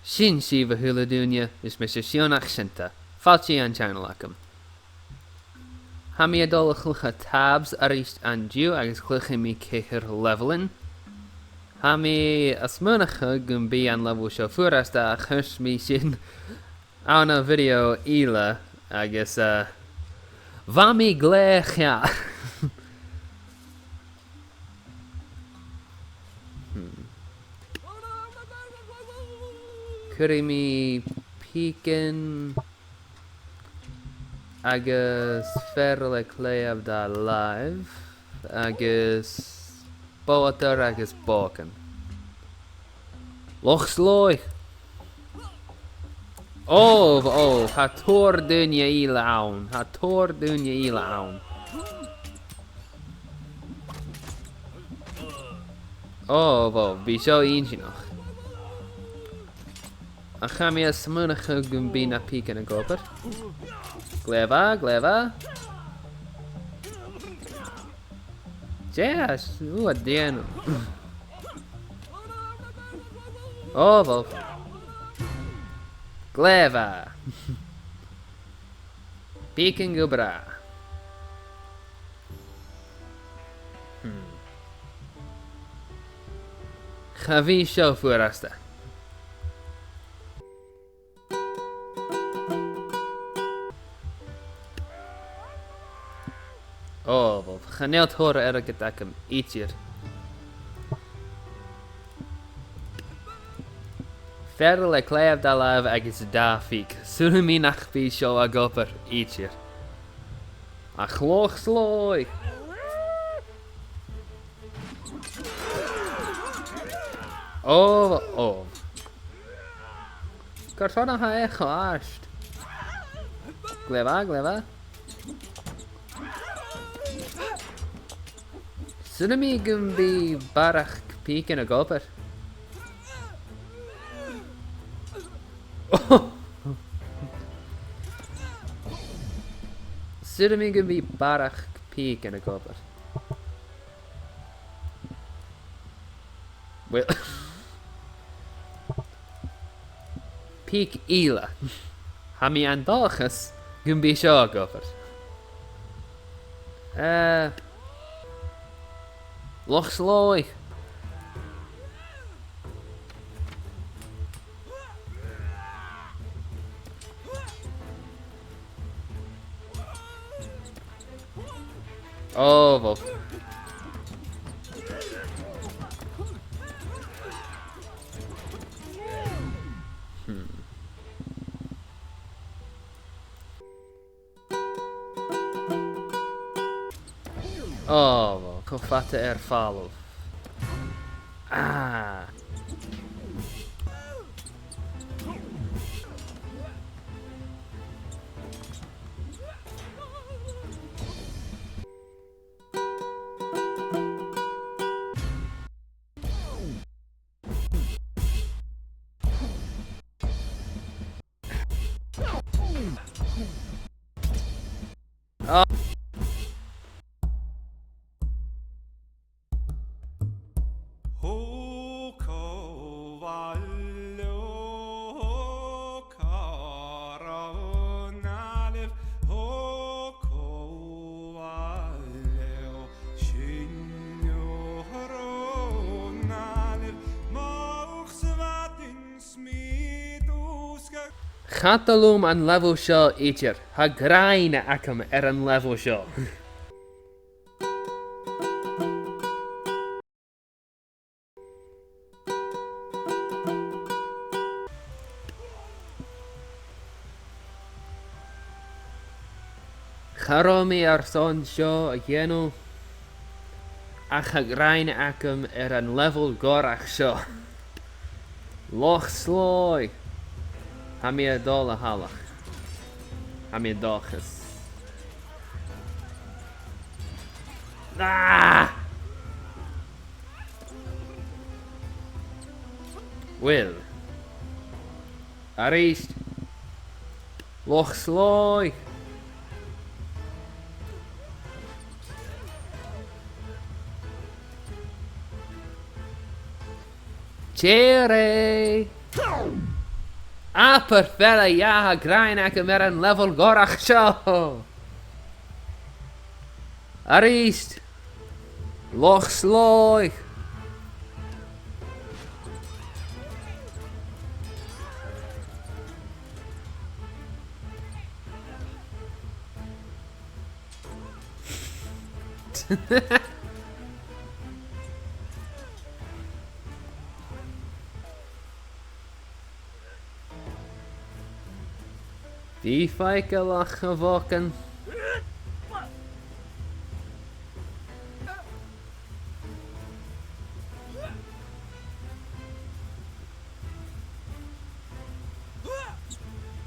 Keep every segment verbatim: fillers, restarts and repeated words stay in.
Sin sibh, a h-uile duine, is mise Sionnach Sionnta. Fàilte dhan channel agam. Tha mi a' dol a chluich TABS a-rithist an-diugh agus cluichidh mi ceithir leibheilean. Tha mi a' smaoineachadh gum bi an leibheil seo furasta, ach thuirt mi sin ann am video eile agus, eh, bha mi glè cheàrr. Hmm. Cuiridh mi pìcean agus fear le claidheamh dha làimh agus boghadair agus bòcan. Loch Slòigh! Ò, ò, tha tòrr dhaoine eile ann, tha tòrr dhaoine eile ann. Ò, ò, bidh seo inntinneach. Ach tha mi a' smaoineachadh gum bi na pìcean ag obair. Glè mhath, glè mhath. Yes, ù, a dhèanamh. Ò, bhò. Glè mhath. Pìcean gu bràth. Hmm. Cha bhi seo furasta. Ò, bhò, chan eil tòrr airgid agam idir. Fear le claidheamh dha làimh agus dà phìc. Saoilidh mi nach bi seo ag obair idir. Ach Loch Slòigh! Ò, ò. Carson a tha e cho àrd? Glè mhath, glè mhath. Saoilidh mi gum bi barrachd pìcean ag obair. Saoilidh mi gum bi barrachd pìcean ag obair. Uill. Pìc eile. Tha mi an dòchas gum bi seo ag obair. Eh, Loch Slòigh. Ò, bhò. Hmm. Ò, bhò, cho fada air falbh. Ah. Cha toil leam an level seo idir. Tha gràin agam air an level seo. Cha robh mi airson seo a dhèanamh, ach tha gràin agam air an level gòrach seo. Loch Slòigh. Tha mi a' dol a shealg. Tha mi an dòchas. Ah! Uill. A-rithist. Loch Slòigh. Jerry! Abair fèill dha a' ghràin agam air an level gòrach seo! A-rithist! Loch Slòigh! Bi faiceallach, a bhogain.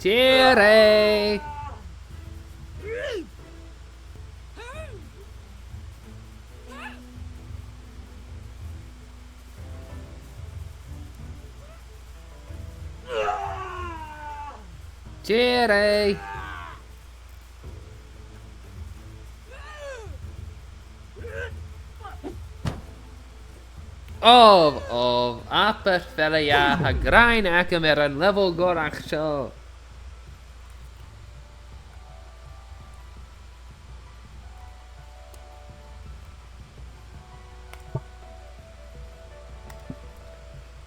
Tìoraidh! Tìoraidh! Obh, obh, abair fèill dha a' ghràin agam air an level gòrach seo.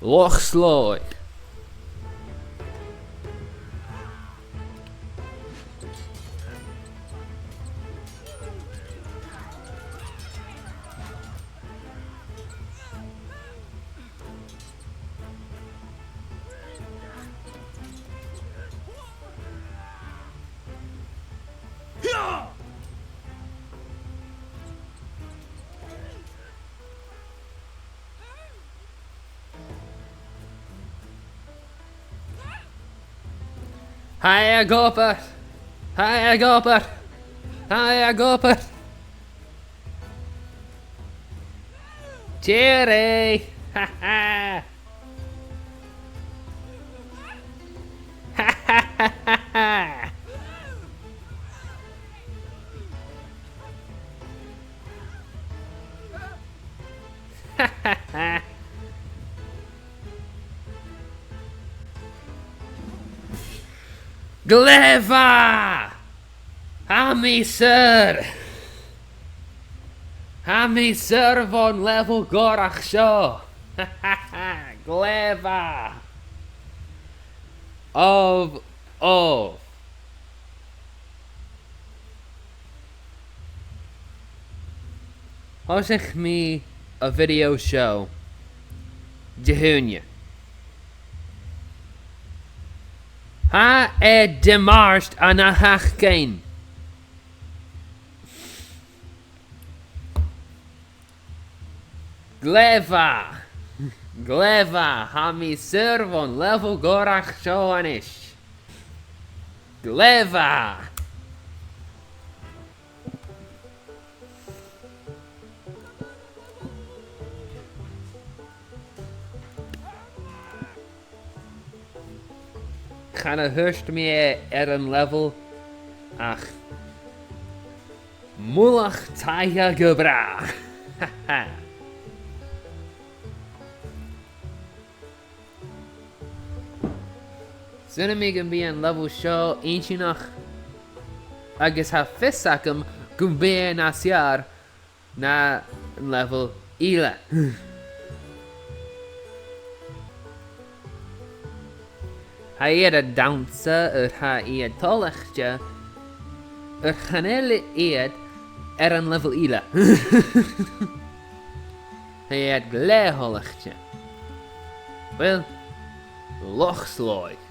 Loch Slòigh. Tha e ag obair! Tha e ag obair! Tha e ag obair! Tìoraidh! Ha, ha! Ha, ha, ha, ha, ha! Ha, ha, ha! Glè mhath! Tha mi saor! Tha mi saor bhon level gòrach seo! Glè mhath! Obh, obh. Thòisich mi a' video seo Dihaoine. Tha e Dimàirt an-ath-sheachdain. Glè mhath! Glè mhath! Tha mi saor bhon level gòrach seo a-nis. Glè mhath! Chan fhurtail mi air an level ach mullach taighe gu bràth. Saoilidh mi gum bi an level seo inntinneach agus tha fios agam gum bi e nas fheàrr na an level eile. Tha iad a' dannsa air tha iad toilichte, air chan eil iad air an level eile. Tha iad glè thoilichte. Uill, Loch Slòigh.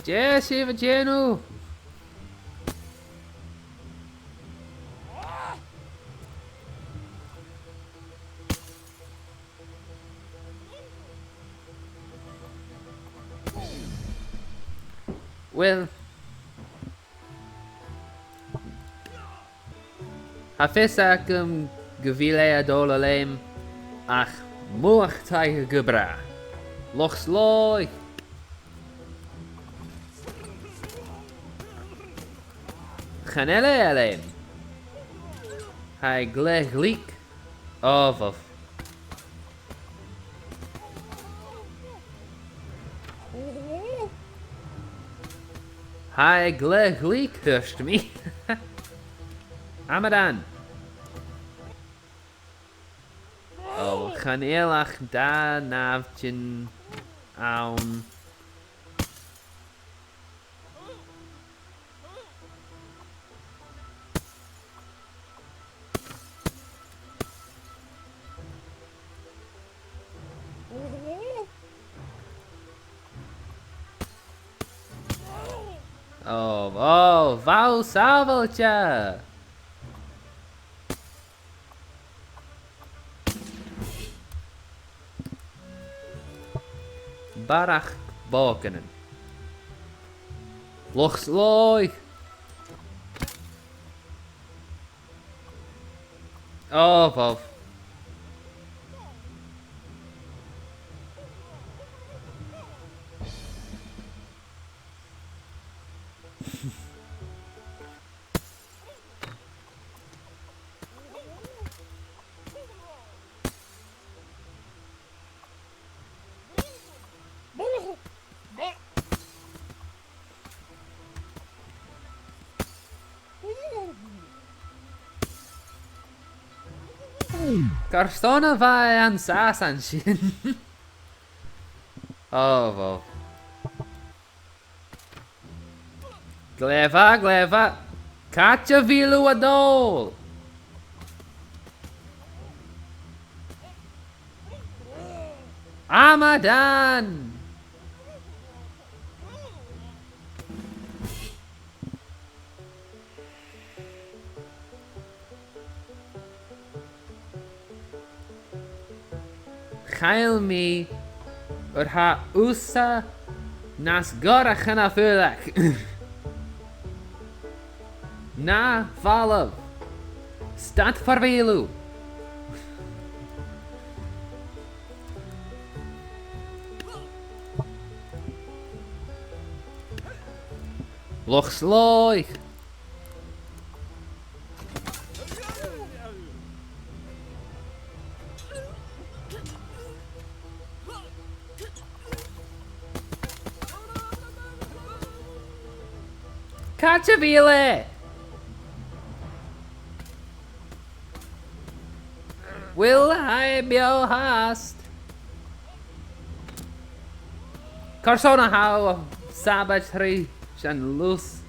Dè tha sibh a' dèanamh? Uill, tha fios agam gu bheil e a' dol a leum, ach Mullach taigh gu bràth. Loch Slòigh. Chan eil e leam. Tha e glè ghlic. Ò, bhobh. Tha e glè ghlic, thuirt mi. Amadan. Ò, chan eil ach dà nàimhdean ann. Ò, ò, bha thu sàbhailte! Barrachd bòcanan. Loch Slòigh! Ò, bhobh. Carson a bha e an sàs an sin? Ò, bhobh. Glè mhath, glè mhath. Càit a bheil thu a' dol? Amadan! Chaill mi, oir tha thusa nas gòraiche na fuileach. Na falbh. Stad far a bheil thu. Loch Slòigh. Càit a bheil e? Uill, tha e beò fhathast. Carson a tha thu a' sabaid tro sin, a luchd?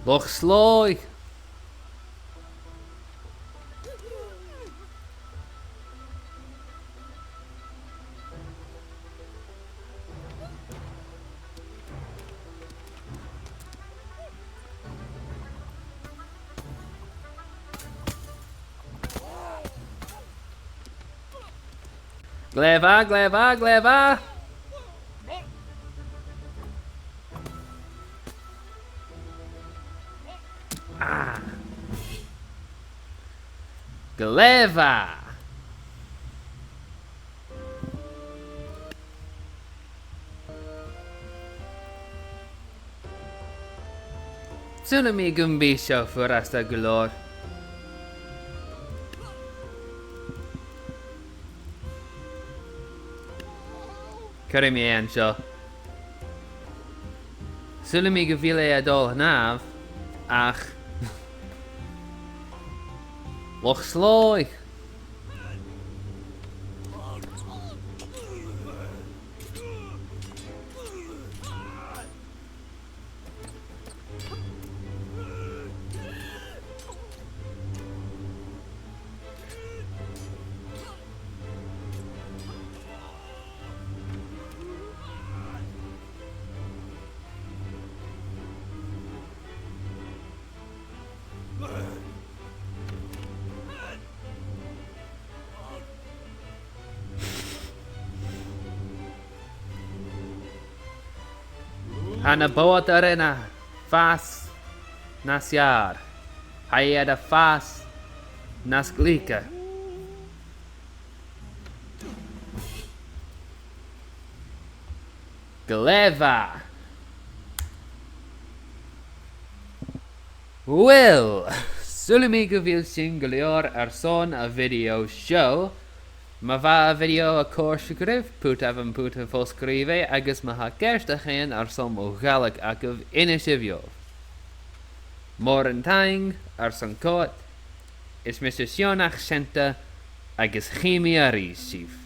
Loch Slòigh. Glè mhath, glè mhath, glè mhath! Ah. Glè mhath! Saoilidh mi gum bi seo furasta gu leòr. Cuiridh mi e an seo. Saoilidh mi gu bheil e a' dol a-null, ach Loch Slòigh. Tha na boghadairean a' fàs nas fheàrr. Tha iad a' fàs nas glice. Glè mhath. Uill, saoilidh mi gu bheil sin gu leòr airson a' video seo. Ma bha a' video a' còrdadh ribh, put am putan fo-sgrìobhaidh, agus ma tha ceist agaibh airson mo Ghàidhlig agaibh, innsibh dhomh. Mòran taing airson coimhead, is mise Seònach Seunta, agus chì mi a-rithist sibh.